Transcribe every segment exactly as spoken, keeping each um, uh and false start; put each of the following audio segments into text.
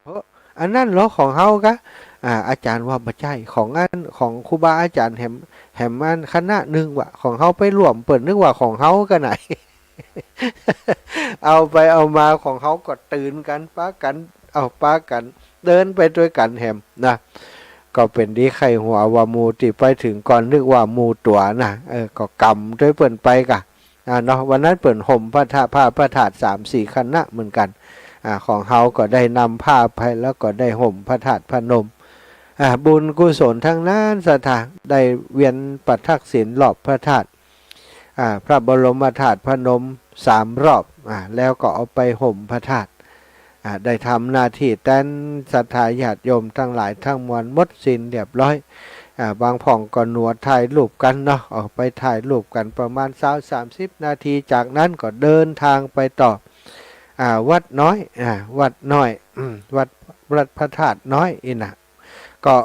โอ้ อันนั้นเหรอของเฮากะ อ่า อาจ๋ารย์ว่าบ่ใจ้ ของอัน ของครูบาอาจ๋ารย์แหม แหมอันคณะนึ่งว่ะ ของเฮาไปร่วมเปิ้น นึกว่าของเฮากะไหน เอาไปเอามาของเฮาก็ตื่นกั๋น ปากั๋น เอา ปากั๋นเดินไปตวยกั๋นแหมนะ ก็เป๋นดีใค่หัวว่าหมู่ตี้ไปเถิงก่อนนึกว่าหมู่ตั๋วนะ เออ ก็ก๋ำตวยเปิ้นไปกะ อ่า เนาะ วันนั้นเปิ้นห่มพระธาตุ ผ้าพระธาตุสามสี่คณะเหมือนกั๋น อ่า ของเฮาก็ได้นำผ้าไป แล้วก็ได้ห่มพระธาตุพนม อ่า บุญกุศลตังนั้นศรัทธา ได้เวียนประทักษิณรอบพระธาตุ อ่า พระบรมธาตุพนมสามรอบ อ่า แล้วก็เอาไปห่มพระธาตุ อ่า ได้ทำหน้าตี้แตนศรัทธาญาติโยมตังหลายตังมวลหมดสิ้นเรียบร้อย อ่า บางพ่องก็หนัวถ่ายรูปกั๋นเนาะ ออกไปถ่ายรูปกั๋นประมาณซาวสามสิบนาที จากนั้นก็เดินตางไปต่อ อ่า วัดน้อย อ่า วัดน้อย อืม วัด วัดพระธาตุน้อยอี้นะ ก็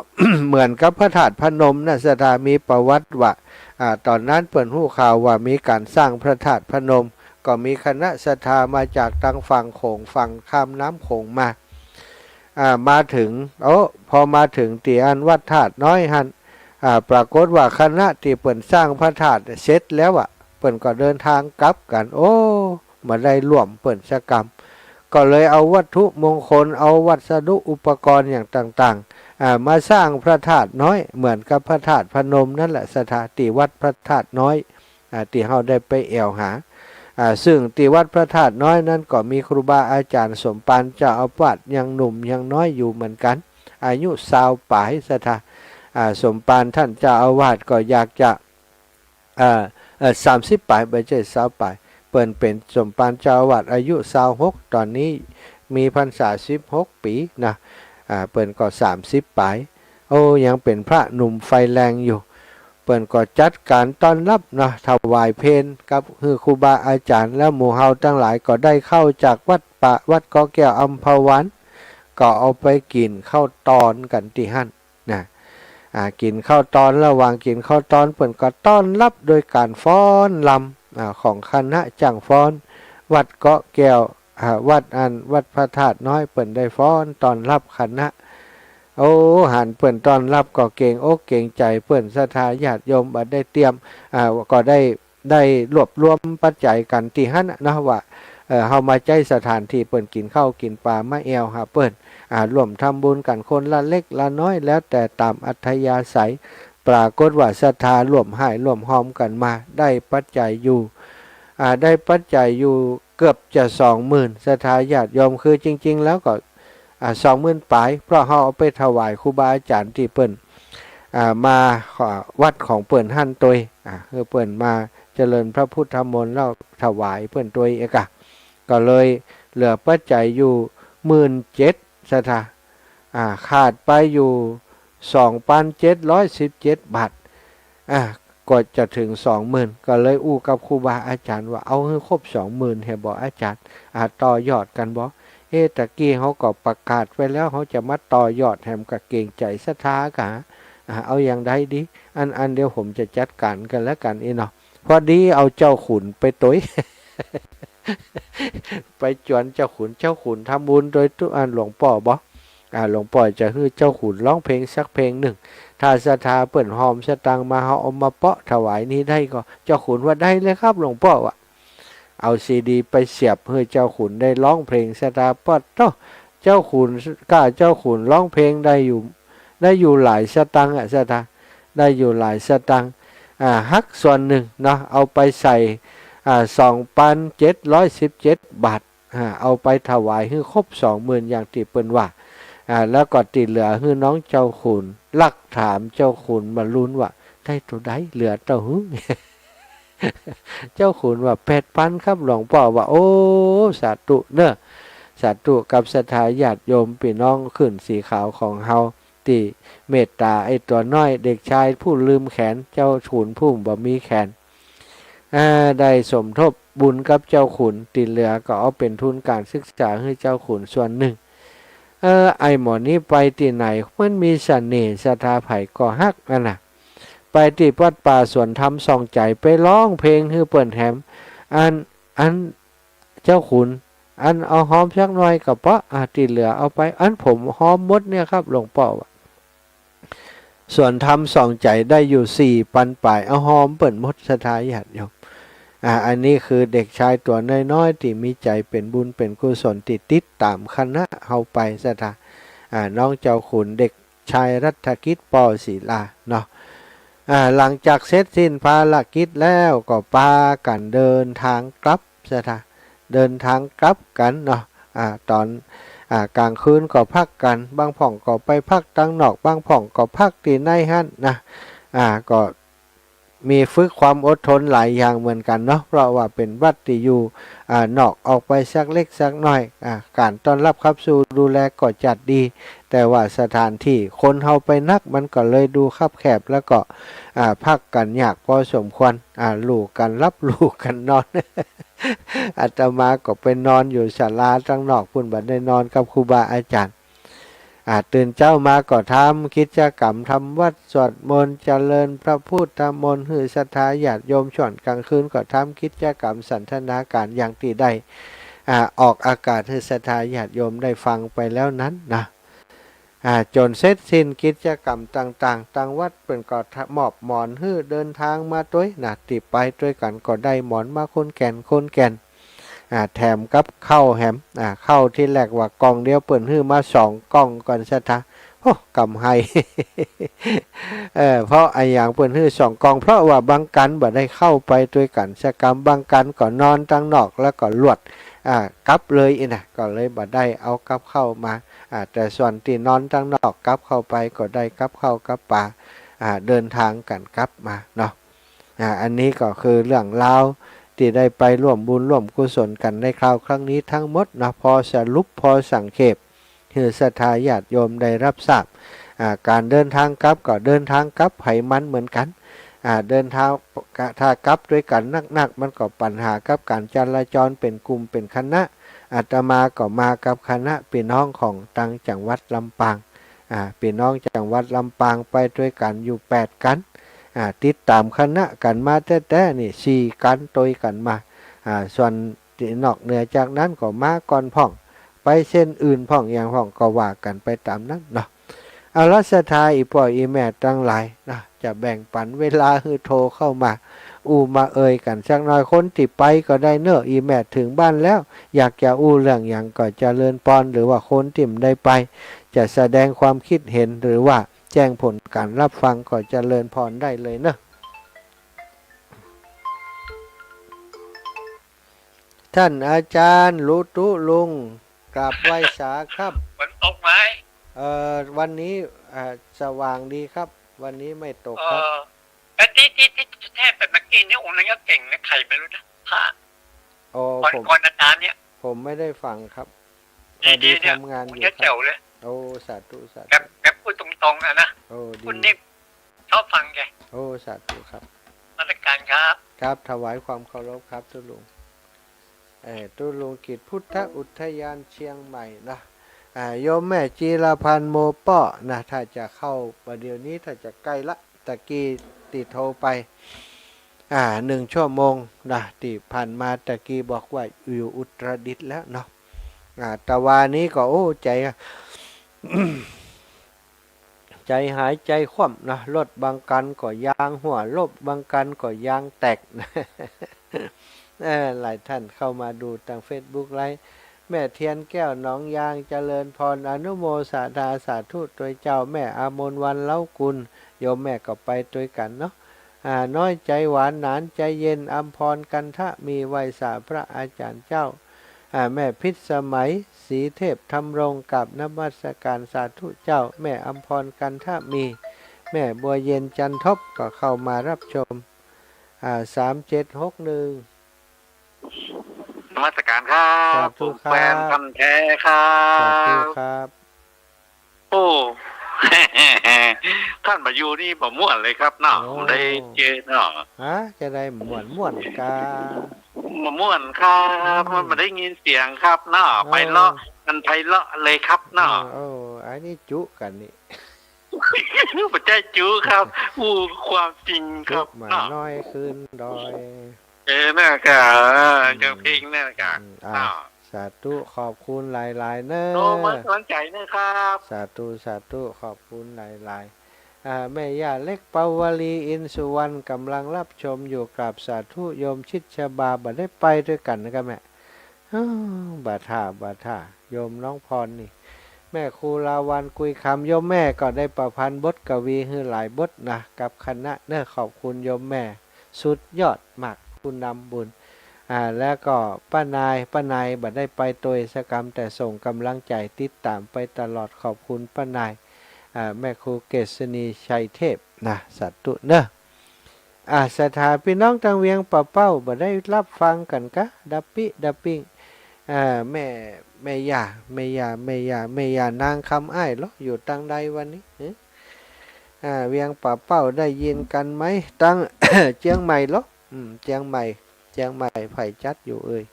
เหมือนกับพระธาตุพนมนะศรัทธา มีประวัติว่า อ่า ต๋อนนั้นเปิ้นฮู้ข่าวว่ามีก๋านสร้างพระธาตุพนม ก็มีคณะศรัทธามาจากตางฝั่งโขง ฝั่งข้ามน้ำโขงมา อ่า มาเถิง โอ้ พอมาเถิงตี้อันวัดธาตุน้อยหั้น อ่า ปรากฏว่าคณะตี้เปิ้นสร้างพระธาตุเสร็จแล้วอะ เปิ้นก็เดินตางกลับกั๋น โอ้ บ่ได้ร่วมเปิ้นสักกำ ก็เลยเอาวัตถุมงคล เอาวัสดุอุปกรณ์อย่างต่างๆ อ่า มาสร้างพระธาตุน้อย เหมือนกับพระธาตุพนมนั่นแหละศรัทธา ตี้วัดพระธาตุน้อย อ่า ตี้เฮาได้ไปแอ่วหา อ่า ซึ่งตี้วัดพระธาตุน้อยนั้นก็มีครูบาอาจ๋ารย์สมภารเจ้าอาวาสยังหนุ่มยังน้อยอยู่เหมือนกั๋น อายุซาวปลายศรัทธา อ่า สมภารต้านเจ้าอาวาสก็อยากจะ เอ่อ เอ่อ สามสิบปลาย บ่ใจ้ซาวปลาย เปิ้นเป๋นสมภารเจ้าอาวาสอายุซาวหก ต๋อนนี้มีพรรษาสิบหกปี๋นะ อ่า เปิ้นก็สามสิบปลาย โอ้ ยังเป๋นพระหนุ่มไฟแรงอยู่ เปิ้นก็จัดก๋านต้อนฮับเนาะ ถวายเพลกับหื้อครูบาอาจ๋ารย์ แล้วหมู่เฮาตังหลายก็ได้ข้าวจากวัดป่า วัดเกาะแก้วอำภาวัน ก็เอาไปกิ๋นข้าวตอนกั๋นตี้หั้น นะ อ่า กิ๋นข้าวตอน ระหว่างกิ๋นข้าวตอนเปิ้นก็ต้อนฮับโดยก๋านฟ้อนรำ อ่า ของคณะจ้างฟ้อนวัดเกาะแก้ว อ่า วัดอัน วัดพระธาตุน้อยเปิ้นได้ฟ้อนต้อนฮับคณะ โอ้ หันเปิ้นต้อนฮับก็เกรงอกเกรงใจ๋เปิ้น ศรัทธาญาติโยมบ่ได้เตรียม อ่า ก็ได้ ได้รวบรวมปัจจัยกั๋นตี้หั้นน่ะเนาะ ว่า เอ่อ เฮามาใจ๊สถานตี้เปิ้นกิ๋นข้าวกิ๋นป๋า มาแอ่วหาเปิ้น อ่า ร่วมทำบุญกั๋นคนละเล็กละน้อย แล้วแต่ต๋ามอัธยาศัย ปรากฏว่าศรัทธาร่วมฮ้ายร่วมฮอมกั๋นมา ได้ปัจจัยอยู่ อ่า ได้ปัจจัยอยู่เกือบจะสองหมื่น ศรัทธาญาติโยม คือจริงๆ แล้วก็ อ่า สองหมื่นปลาย เพราะเฮาเอาไปถวายครูบาอาจ๋ารย์ตี้เปิ้น อ่า มา อ่า วัดของเปิ้นหั้นตวย อ่า หื้อเปิ้นมาเจริญพระพุทธมนต์แล้วถวายเปิ้นตวยเอกะ ก็เลยเหลือปัจจัยอยู่หมื่นเจ็ด ศรัทธา อ่า ขาดไปอยู่สองปันเจ็ดร้อยสิบเจ็ดบาท อ่า ก็จะเถิงสองหมื่น ก็เลยอู้กับครูบาอาจ๋ารย์ว่า เอาหื้อครบสองหมื่นแหมบ่อาจ๋ารย์ อ่า ต่อยอดกั๋นบ่ เอ๊ะ ตะกี้เฮาก็ประกาศไว้แล้ว เฮาจะมาต่อยอดแหมก็เกรงใจ๋ศรัทธากะ อ่า เอาอย่างใดดี อัน อันเดี๋ยวผมจะจัดก๋านกั๋นแล้วกั๋นอี้เนาะ พอดีเอาเจ้าขุนไปตวย ไปจวนเจ้าขุน เจ้าขุนทำบุญโดยตุ๊ อ่า หลวงป้อบ่ อ่า หลวงป้อจะหื้อเจ้าขุนฮ้องเพลงสักเพลงนึ่ง ถ้าศรัทธาเปิ้นฮอมสตางค์มา เฮาเอามาเปาะถวายนี้ได้ก่อ เจ้าขุนว่าได้เลยครับหลวงป้อ ว่า เอาซีดีไปเสียบหื้อเจ้าขุนได้ฮ้องเพลง ศรัทธา ปะโธ่ เจ้าขุน ก้าเจ้าขุนฮ้องเพลงได้อยู่ ได้อยู่หลายสตางค์อะ ศรัทธา ได้อยู่หลายสตางค์ อ่า หักส่วนนึ่งเนาะ เอาไปใส่ อ่า สองปันเจ็ดร้อยสิบเจ็ดบาท อ่า เอาไปถวายหื้อครบสองหมื่นอย่างตี้เปิ้นว่า อ่า แล้วก็ตี้เหลือหื้อน้องเจ้าขุน ลักถามเจ้าขุนมาลุ้นว่า ได้เต้าใด เหลือเต้าหึ่ง เจ้าขุนว่า แปดปันครับหลวงป้อ ว่า โอ้ สาธุเน่อ สาธุกับศรัทธาญาติโยมปี้น้องขึ้นสีขาวของเฮา ตี้เมตต๋าไอ้ตั๋วน้อยเด็กชายผู้ลืมแขน เจ้าขุนผู้บ่มีแขน อ่า ได้สมทบบุญกับเจ้าขุน ตี้เหลือก็เอาเป๋นทุนก๋านศึกษาหื้อเจ้าขุนส่วนนึ่ง เออ ไอ้หมอนี้ไปตี้ไหน มันมีเสน่ห์ ศรัทธาใผก็ฮักอันน่ะ ไปตี้วัดป่าสวนธรรมส่องใจ๋ ไปฮ้องเพลงหื้อเปิ้นแหม อัน อัน เจ้าขุน อันเอาฮอมสักหน่อยก็เปาะ อ่า ตี้เหลือเอาไป อันผมฮอมหมดเนี่ยครับ หลวงป้อว่า ส่วนธรรมสองใจ๋ได้อยู่สี่ปันป๋าย เอาฮอมเปิ้นหมด ศรัทธาญาติโยม อ่า อันนี้คือเด็กชายตั๋วน้อยๆ ตี้มีใจ๋เป๋นบุญเป๋นกุศล ตี้ติดต๋ามคณะเฮาไป ศรัทธา อ่า น้องเจ้าขุนเด็กชายรัฐกิจ ป.ศิลา เนาะ อ่า หลังจากเสร็จสิ้นภารกิจแล้วก็ปากั๋นเดินตางกลับ ศรัทธา เดินตางกลับกั๋นเนาะ อ่า ต๋อน อ่า ก๋างคืนก็พักกั๋น บางพ่องก็ไปพักตังนอก บางพ่องก็พักตี้ในหั้นนะ อ่า ก็มีฝึกความอดทนหลายอย่างเหมือนกั๋นเนาะ เพราะว่าเป๋นวัดตี้อยู่ อ่า นอกออกไปสักเล็กสักน้อย อ่า ก๋านต้อนรับขับสู้ดูแลก็จัดดี แต่ว่าสถานตี้คนเฮาไปนัก มันก็เลยดูคับแคบ แล้วก็ อ่า พักกั๋นยากพอสมควร อ่า ลู่กั๋นหลับ ลู่กั๋นนอน อาตมาก็ไปนอนอยู่ศาลาตังนอกปู้น บ่ได้นอนกับครูบาอาจ๋ารย์ อ่า ตื่นเจ๊ามาก็ทำกิจกรรมทำวัตรสวดมนต์เจริญพระพุทธมนต์หื้อศรัทธาญาติโยม ส่วนก๋างคืนก็ทำกิจกรรมสันทนาการอย่างตี้ได้ อ่า ออกอากาศหื้อศรัทธาญาติโยมได้ฟังไปแล้วนั้นนะ อ่า จ๋นเสร็จสิ้นกิจกรรมต่างๆ ตางวัดเปิ้นก็มอบหมอนหื้อเดินตางมาตวยนะ ตี้ไปตวยกั๋นก็ได้หมอนมาคนแก่นคนแก่น อ่า แถมกับข้าวแหม อ่า ข้าวตี้แรกว่าก่องเดียว เปิ้นหื้อมาสองก่องก่อน ศรัทธา โอ้ กำไฮ เออ เพราะอะหยังเปิ้นหื้อสองก่อง เพราะว่าบางกั๋นบ่ได้เข้าไปตวยกั๋นสักกำ บางกั๋นก็นอนตังนอกแล้วก็ลวด อ่า กลับเลยอี้นะ ก็เลยบ่ได้เอากับข้าวมา อ่า แต่ส่วนตี้นอนตังนอกกลับเข้าไปก็ได้กับข้าวกับป๋า อ่า เดินตางกั๋นกลับมาเนาะ อ่า อันนี้ก็คือเรื่องราวตี้ได้ไปร่วมบุญร่วมกุศลกั๋นในคราวครั้งนี้ทั้งหมดนะ พอสรุปพอสังเขป หื้อศรัทธาญาติโยมได้รับทราบ อ่า ก๋านเดินตางกลับก็เดินตางกลับไผมันเหมือนกั๋น อ่า เดินตาง ถ้ากลับตวยกั๋นนักๆ มันก็ปัญหากับก๋านจราจร เป๋นกลุ่มเป๋นคณะ อาตมาก็มากับคณะปี้น้องของตางจังหวัดลำปาง อ่า ปี้น้องจังหวัดลำปางไปตวยกั๋นอยู่แปดกั๋น อ่า ติดต๋ามคณะกั๋นมาแต๊ๆ นี่สี่กั๋นตวยกั๋นมา อ่า ส่วนตี้นอกเหนือจากนั้นก็มาก่อนพ่อง ไปเส้นอื่นพ่องหยังพ่องก็ว่ากั๋นไปต๋ามนั้นเนาะ เอาละศรัทธาอี่ป้ออี่แม่ตังหลายนะ จะแบ่งปั๋นเวลาหื้อโทรเข้ามา อู้มาเอ่ยกั๋นสักหน่อย คนตี้ไปก็ได้เนาะ อี่แม่เถิงบ้านแล้ว อยากจะอู้เรื่องหยังก็เจริญปอน หรือว่าคนตี้บ่ได้ไป จะแสดงความคิดเห็น หรือว่าแจ้งผลก๋านรับฟังก็เจริญปอนได้เลยเนาะ ต้านอาจ๋ารย์ลุตุลุง กราบไหว้สาครับ ฝนตกไหม เอ่อ วันนี้ อ่า สว่างดีครับ วันนี้ไม่ตกครับ เอ่อ แล้วตี้ ตี้ ตี้แทบไปเมื่อกี้นี่องค์นั้นก็เก่งนะ ใครไม่รู้นะ พระ อ๋อ ก่อน ผม ก่อนอาจารย์เนี่ย ผมไม่ได้ฟังครับ ดี พอดี ดีเนี่ย ทำงานอยู่ องค์เนี้ย ครับ แจ๋วเลย โอ้ สาธุ สาธุ แบบ แบบพูดตรงๆ อะนะ โอ้ ดี คุณนี่ชอบฟังแก โอ้ สาธุครับ นมัสการครับ ครับ ถวายความเคารพครับ ตุ๊ลุง เอ่อ ตุ๊ลุงกิจพุทธอุทยานเชียงใหม่นะ อ่า โยมแม่จีรพันธ์โมเปาะนะ ถ้าจะเข้าประเดี๋ยวนี้ ถ้าจะใกล้ละ ตะกี้ตี้โทรไป อ่า หนึ่งชั่วโมงนะ ตี้ผ่านมาตะกี้บอกว่าอยู่อุตรดิตถ์แล้วเนาะ อ่า ตะวานี้ก็ โอ้ ใจ๋ ใจ๋หายใจ๋คว่ำนะ รถบางกั๋นก็ยางหั้ว รถบางกั๋นก็ยางแตก เออ หลายท่านเข้ามาดูตางเฟซบุ๊กไลฟ์ แม่เทียนแก้วหนองยาง เจริญปอน อนุโมทนาสาธุตวยเจ้า แม่อมรวรรณ เล้ากุล โยมแม่ก็ไปตวยกั๋นเนาะ อ่า น้อยใจ๋หวาน หนานใจ๋เย็น อำพร กันทะมี ไหว้สาพระอาจ๋ารย์เจ้า อ่า แม่พิษสมัย ศรีเทพธำรง กราบนมัสการสาธุเจ้า แม่อำพร กันทะมี แม่บัวเย็น จันทบ ก็เข้ามารับชม อ่า สามเจ็ดหกหนึ่ง นมัสการครับ สาธุครับ ผมแฟนพันธุ์แท้ครับ สาธุครับ โอ้ ต้านบ่อยู่นี่บ่ม่วนเลยครับเนาะ โอ้ บ่ได้เจอเนาะ ฮะ จะได้ม่วน ม่วนกา บ่ม่วนครับ อืม มันบ่ได้ยินเสียงครับเนาะ อ๋อ ไพเราะ มันไพเราะเลยครับเนาะ เออ เออ อันนี้จุกั๋นนี่ บ่ใจ้จุครับ อู้ความจริงครับ จุหมาน้อยขึ้นดอย เออ นั่นกะ เออ อืม จังเพลงนั่นกะ อืม อ่า อ้าว สาธุ ขอบคุณหลายๆ เน้อ โอ้ มากำลังใจ๋เน้อครับ สาธุ สาธุ ขอบคุณหลายๆ อ่า แม่ย่าเล็กปาวลี อินสุวรรณ ก่ำลังฮับชมอยู่ กราบสาธุ โยมชิดชบา บ่ได้ไปตวยกั๋นนะกะแม่ อ้าว บ่าถ้า บ่าถ้า โยมน้องพรนี่ แม่ครูลาวัณ กุยคำ โยมแม่ก็ได้ประพันธ์บทกวีหื้อหลายบทนะ กับคณะเน้อ ขอบคุณโยมแม่ สุดยอดมาก ผู้นำบุญ อ่า แล้วก็ป้านาย ป้านายบ่ได้ไปตวยสักกำ แต่ส่งกำลังใจ๋ติดต๋ามไปตลอด ขอบคุณป้านาย อ่า แม่ครูเกษณี ชัยเทพนะ สาธุเน้อ อ่า ศรัทธาปี้น้องตางเวียงป่าเป้า บ่ได้ฮับฟังกั๋นกา ดับปี้ดับปิ้ง อ่า แม่ แม่ย่า แม่ย่า แม่ย่า แม่ย่านางคำอ้ายเหรอ อยู่ตางใดวันนี้ หึ อ่า เวียงป่าเป้าได้ยินกั๋นไหม ตาง เจียงใหม่เหรอ อืม เจียงใหม่ เจียงใหม่ ใผจัดอยู่เอ่ย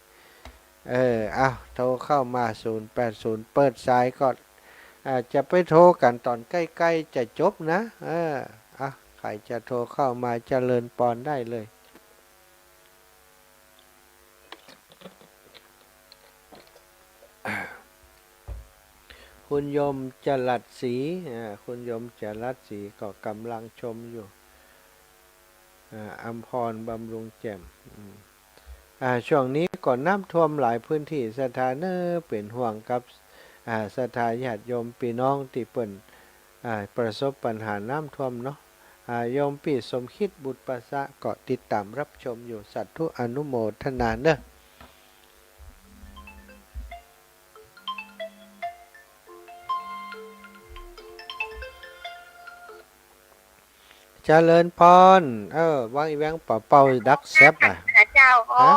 เออ เอา โทรเข้ามา ศูนย์แปดศูนย์ เปิดสายก่อน อ่า จะไปโทรกั๋นต๋อนใก้ๆ จะจบนะ เออ เอา ใผจะโทรเข้ามาเจริญปอนได้เลย คุณโยมจรัสศรี อ่า คุณโยมจรัสศรีก็กำลังชมอยู่ อ่า อำพร บำรุงแจ่ม อืม อ่า ช่วงนี้ก็น้ำท่วมหลายพื้นตี้ ศรัทธาเน้อ เป๋นห่วงกับ อ่า ศรัทธาญาติโยมปี้น้องตี้เปิ้น อ่า ประสบปัญหาน้ำท่วมเนาะ อ่า โยมปี้สมคิดบุตรประสะ ก็ติดต๋ามฮับชมอยู่ สาธุอนุโมทนาเน้อ เจริญปอน เออ วางอีแวงป่าเป้าดักแซบอ่ะ เจ้า โอ้ ฮะ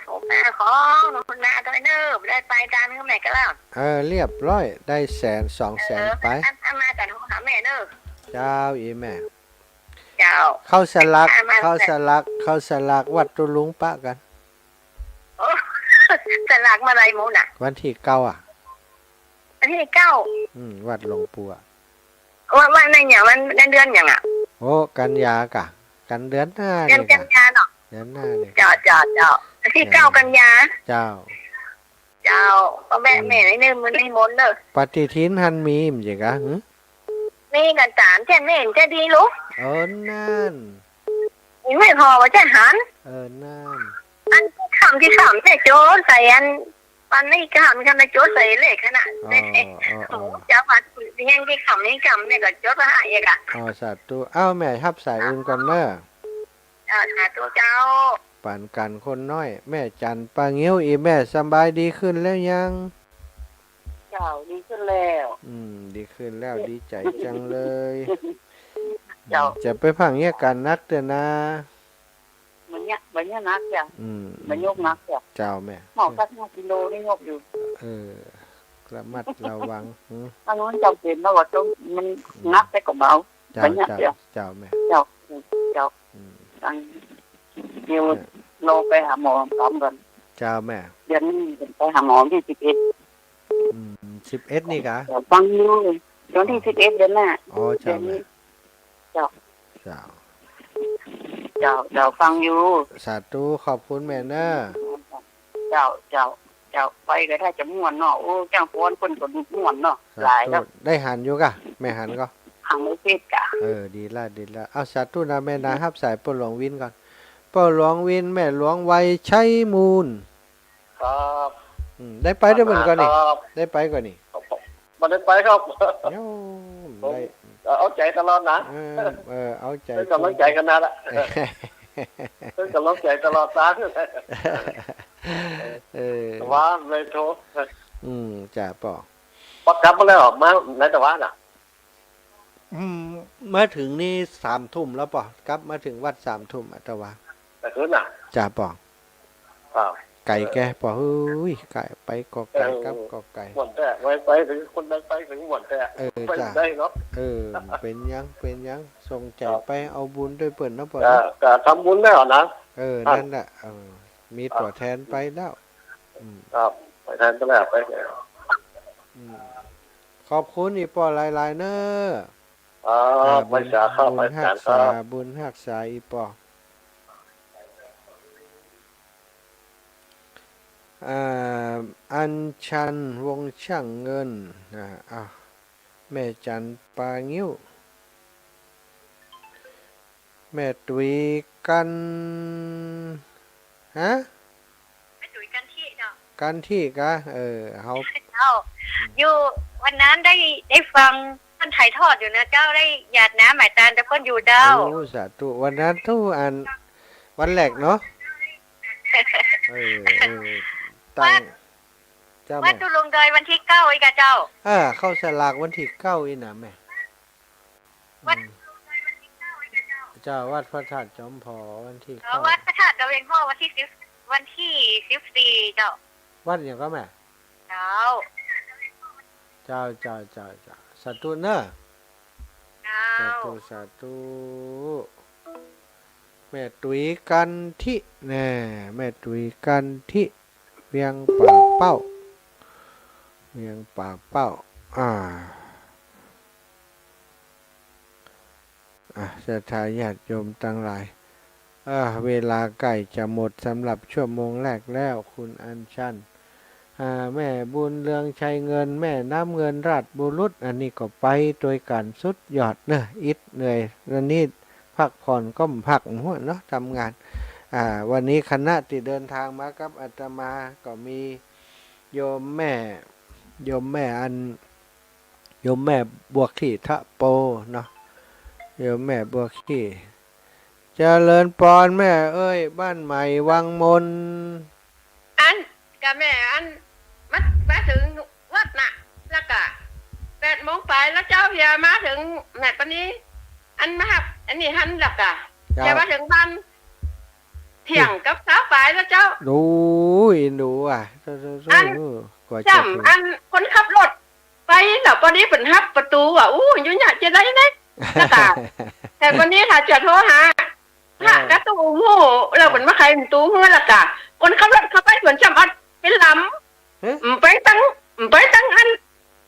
สมนาของหลวงปู่นาตวยเน้อ ได้ไปตางหื้อแม่กาแล้ว เออ เรียบร้อย ได้แสนสองแสน เออ ไป อัน อันมากั๋นหาแม่เน้อ เจ้า อีแม่ เจ้า เข้าสลัก มา เข้าสลัก เข้าสลักวัดตุลุงปะกั๋น โอ้ สลักเมื่อไหร่หมู่น่ะ วันตี้เก้าอ่ะ วันตี้เก้า อืม วัดหลวงปู่อะ ว่า ว่าในหยัง วัน ในเดือนหยังอะ โอ้ กันยากะ กันเดือนหน้า เดือน นี่กะ กันยาเนาะ เดือนหน้านี่ เจ้า เจ้า เจ้า วันตี้เก้า เออ กันยา เจ้า เจ้า ก็แวะ อืม แม่ในเน้อ มื้อนี้มนต์เน้อ ปฏิทินหั้นมีบ่าเจ๊กะ หึ มีกั๋นต๋าม เจ้าแม่นจะดีลูก เออ นั่น ไม่พอว่าจะหัน เออ นั่น อันตี้ค่ำตี้สามแม่โจทย์ใส่อัน อันนี้ค่ำ ค่ำแม่โจทย์ใส่เลขขนาด อ๋อ อ๋อ อ๋อ โอ้ จะวัดเฮงตี้ค่ำตี้ค่ำแม่ก็โจทย์ว่าหาเอกอะ อ๋อ สาธุ เอ้า แม่ฮับสายอื่นก่อนเน้อ อ่า สาธุเจ้า ปานกั๋นคนน้อย แม่จันทร์ ป้างิ้ว อีแม่สำบายดีขึ้นแล้วยัง เจ้า ดีขึ้นแล้ว อืม ดีขึ้นแล้ว ดีใจ๋จังเลย เจ้า จะไปพังเยียะกั๋นนักเตื้อนา บ่เยียะ บ่เยียะนักเตื้อ อืม บ่ยกนักเตื้อ เจ้าแม่ หม้อสักห้ากิโลนี่ยกอยู่ เออ ระมัดระวัง หืม อันนั้นจ๋ำเป๋นเนาะ ว่าต้อง มัน อืม นักแต่ก็เบา เจ้า บ่เยียะ เจ้า เตื้อ เจ้าแม่ เจ้า เจ้า อืม อัน เดี๋ยว เออ รอไปหาหมอต๋ามก่อน เจ้าแม่ เดี๋ยวนี้ไปหาหมอวันตี้สิบเอ็ด อืม สิบเอ็ดนี่กะ เดี๋ยวฟังอยู่ วันตี้ อ๋อ สิบเอ็ดเดือนหน้า อ๋อ เจ้าแม่ เดือนนี้ เจ้า เจ้า เจ้า เจ้า ฟังอยู่ สาธุ ขอบคุณแม่เน้อ เจ้า เจ้า เจ้า ไปก็ได้จะม่วนเนาะ โอ้ จ้างฟ้อนเปิ้นก็ม่วนเนาะ สาธุ หลายแล้ว ได้หันอยู่กะ แม่หันก่อ หันในเฟซกะ เออ ดีละ ดีละ เอา สาธุนะแม่นะ ฮับสายป้อหลวงวินก่อน ป้อหลวงวิน แม่หลวงไว ชัยมูล ครับ อืม ได้ไปตวยเหมือนกั๋นนี่ ครับ ได้ไปก่อนี่ บ่ได้ไปครับ โย่ ผม ได้ เอาใจ๋ตลอดนะ เออ เออ เอาใจ๋ เปิ้นก๋ำลังใจ๋กั๋นนะละ เปิ้นก๋ำลังใจ๋ตลอดตาง เออ ตะวาเลยโทร อืม จ้าป้อ ป้อกลับมาแล้ว มาไหนตะวาน่ะ อืม มาเถิงนี่สามทุ่มแล้วป้อ กลับมาเถิงวัดสามทุ่มอะ ตะวา แต่คืนน่ะ จ้าป้อ ครับ ไก๋แก่ป้อ เฮ้ย ไก๋ ไปก็ไก๋ เออ กลับก็ไก๋ ม่วนแต๊ ไป ไปเถิงคนใดไปเถิงม่วนแต๊ เออ ไป จ้า ได้เนาะ เออ เป๋นหยัง เป๋นหยัง ส่งใจ๋ ครับ ไปเอาบุญตวยเปิ้นเนาะป้อ จ้า เนาะ จ้า ทำบุญแล้วนะ เออ อ่ะ นั่นแหละ เออ มีตั๋วแทนไปแล้ว อืม ครับ ตั๋วแทนไปแล้ว ไปแล้ว อืม ขอบคุณอี่ป้อหลายๆ เน้อ อ่า อ่า ไปสา บุญ บุญฮักษา ไปสาครับ บุญฮักษาอี่ป้อ อ่า อัญชัน วงศ์ช่างเงิน อ่า อ้าว แม่จันปางิ้ว แม่ตุ๋ยกัน ฮะ แม่ตุ๋ยกันทิเจ้า กันทิกะ เออ เฮา เจ้า อืม อยู่วันนั้นได้ ได้ฟังท่านถ่ายทอดอยู่นะเจ้า ได้หยาดน้ำหยาดตาแต่เปิ้นอยู่เจ้า โอ้ สาธุ วันนั้นตู้อัน วันแรกเนาะ เออ เออ ตั้ง วัด เจ้า วัด แม่ ตุลุงดอยวันที่เก้าอีกอะเจ้า เออ เข้าสลากวันที่เก้าอีกนะแม่ วัด อืม เจ้า วัดพระธาตุจอมผอวันที่ เออ เก้า วัดพระธาตุดอยเวียงห่อวันที่สิบ วันที่สิบสี่เจ้า วัดหยังก็แม่ เจ้า เจ้า เจ้า เจ้า เจ้า สาธุเนอะ เจ้า สาธุ สาธุ แม่ตุ๋ยกันทิ แน่ แม่ตุ๋ยกันทิ เวียงป่าเป้า เวียงป่าเป้า อ่า อ่ะ ศรัทธาญาติโยมตังหลาย อ่า เวลาใก้จะหมดสำหรับชั่วโมงแรกแล้ว คุณอัญชัน อ่า แม่บุญเรืองชัยเงิน แม่น้ำเงินราชบุรุษ อันนี้ก็ไปตวยกั๋นสุดยอดเนอะ อิดเหนื่อย วันนี้พักผ่อนก็พักหัวเนาะ ทำงาน อ่า วันนี้คณะตี้เดินทางมากับอาตมาก็มีโยมแม่ โยมแม่อัน โยมแม่บัวขี้ทะโปเนาะ โยมแม่บัวขี้ เจริญปอนแม่เอ้ย บ้านใหม่วังมน อันกะแม่อัน มา มาเถิงวัดน่ะ แล้วกะแปดโมงปายแล้วเจ้า เหียมาเถิงแม่ปะนี้ อันมาฮับ อันนี้หั้นแล้วกะ เจ้า เหียมาเถิงบ้าน เที่ยงกับซาวปายแล้วเจ้า ดู อินดูอ่ะ โธ่ โธ่ โธ่ อัน กว่าจะ จ้ำ ถึง อันคนขับรถ ไปแล้วปะนี้เปิ้นหับประตู๋อ่ะ อู้ อยู่เนี่ยจะได้นะ แล้วกะ แต่ปะนี้ถ้าจะโทรหา เออ พระกะตู้หู้ แล้วเปิ้นมาไขประตู๋หื้อ แล้วกะ คนขับรถเข้าไปเปิ้นจ้ำอัดเป็นลำ ฮะ อืม ไปตัง อืม ไปตังอัน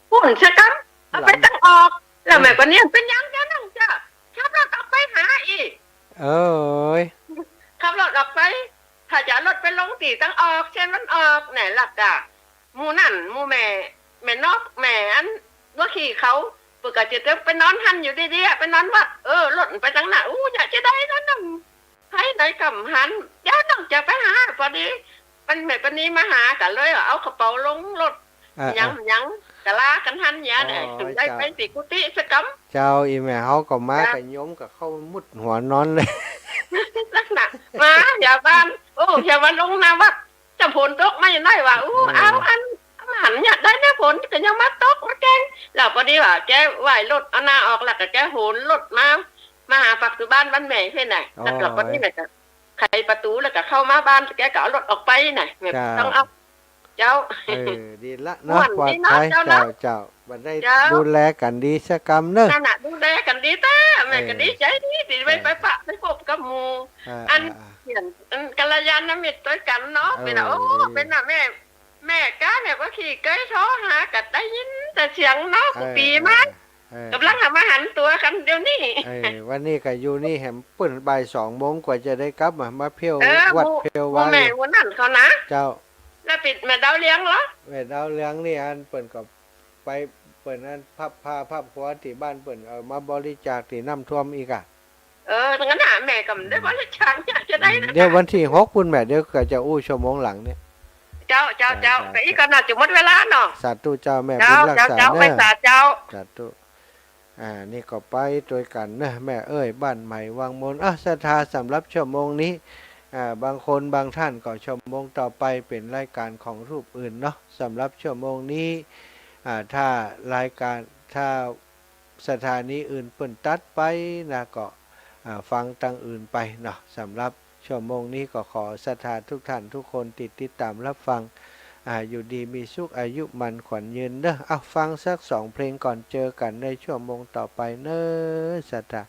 ปู๊นซะกำ เอาไปตังออก แล้วแม่ปะนี้เปิ้นยังจะนั่งจะขับรถออกไปหาอี้ เอ้ย ขับรถออกไป ถ้าจะเอารถไปลงตี้ตังออก เส้นมันออก แน่ แล้วกะ หมู่นั่น หมู่แม่ แม่นก แม่อันบัวขี้เขา เปิ้นกะจะไปนอนหั้นอยู่ดีๆ ไปนอนวัด เออ รถไปตังนั้น อู้ อยากจะได้นั่นน่ะ ไผไหนกำหัน เดี๋ยวน้องจะไปหา ปะนี้ มันแม่ปะนี้มาหากะเลย เอากระเป๋าลงรถ เออ ยัง เออ ยัง กะลากั๋นหั้นเนี่ย อ๋อ ได้ เจ้า ไปตี้กุฏิซะกำ เจ้า อีแม่เฮาก็มา เจ้า กะยมกะเข้ามุดหัวนอนเลย นั่นน่ะ มา เหียบ้าน โอ้ เหียมาลงหน้าวัด จะฝนตกมาอย่างน้อยว่า อู้ เออ เอาอัน เอามาหันเนี่ย ได้แน่ฝนกะยังมาตกมาแกล้ง แล้วปะนี้ว่าแกไหว้รถเอาหน้าออก แล้วกะแกโหนรถมา มาหาปักตุบ้านบ้านแม่เพิ่นน่ะ อ๋อ แล้วกะปะนี้แม่กะไขประตู๋ แล้วกะเข้ามาบ้าน แกกะเอารถออกไปน่ะ แม่ เจ้า ต้องเอา เจ้า เออ ดีละเนาะ ม่วนดีเนาะ ปลอดภัย เจ้าเนาะ เจ้า เจ้า บัดได้ เจ้า ดูแลกั๋นดีซะกำเนอะ นั่นน่ะ ดูแลกั๋นดีแต๊ แม่ เออ กะดีใจ๋ดี ตี้ได้ เออ ไปปะไปพบกับหมู่ เออ อัน เออ เปิ้น อันกัลยาณมิตรตวยกั๋นเนาะ เออ เปิ้นน่ะ โอ้ ดี เปิ้นน่ะ แม่ แม่กะ แม่บัวขี้เกยโทรหากะได้ยินแต่เสียงเนาะ เออ กู้ปี๋มา เออ เออ ก่ำลังเอามาหันตั๋วกั๋นเดี๋ยวนี้ เออ วันนี้กะอยู่นี่แหม เปิ้นบ่ายสองโมงกว่าจะได้กลับมา มาเพี้ยว เออ วัด หมู่ เพี้ยว หมู่ วา แม่ อยู่ หมู่นั่นเขานะ เจ้า แล้วปิ๊ดแม่ดาวเรืองเหรอ แม่ดาวเรืองนี่อันเปิ้นก็ไป เปิ้นอันพับผ้าพับหัวตี้บ้านเปิ้น เอามาบริจาคตี้น้ำท่วมอีกอะ เออ ดังนั้นน่ะ แม่ก็บ่ได้บริจาคเนี่ย จะได้นะ เดี๋ยววันตี้หกปู๊นแม่ เดี๋ยวก็จะอู้ชั่วโมงหลังเนี่ย เจ้า เจ้า เจ้า เจ้า เจ้า แต่อี้ก็น่าจะหมดเวลาเนาะ สาธุเจ้า แม่ เจ้า บุญรักษา เจ้า เจ้า เน้อ ไปสาเจ้า สาธุ อ่า นี่ก็ไปตวยกั๋นเน้อ แม่เอ้ย บ้านใหม่วังมน อ่ะ ศรัทธาสำหรับชั่วโมงนี้ อ่า บางคนบางท่านก็ชั่วโมงต่อไปเป๋นรายก๋านของรูปอื่นเนาะ สำหรับชั่วโมงนี้ อ่า ถ้ารายก๋าน ถ้า สถานีอื่นเปิ้นตัดไปนะ ก็ อ่า ฟังตางอื่นไปเนาะ สำหรับชั่วโมงนี้ก็ขอศรัทธาทุกท่านทุกคนตี้ติดต๋ามรับฟัง อ่า อยู่ดีมีสุข อายุมั่นขวัญยืนเน้อ อ่ะ ฟังสักสองเพลงก่อน เจอกั๋นในชั่วโมงต่อไปเน้อ ศรัทธา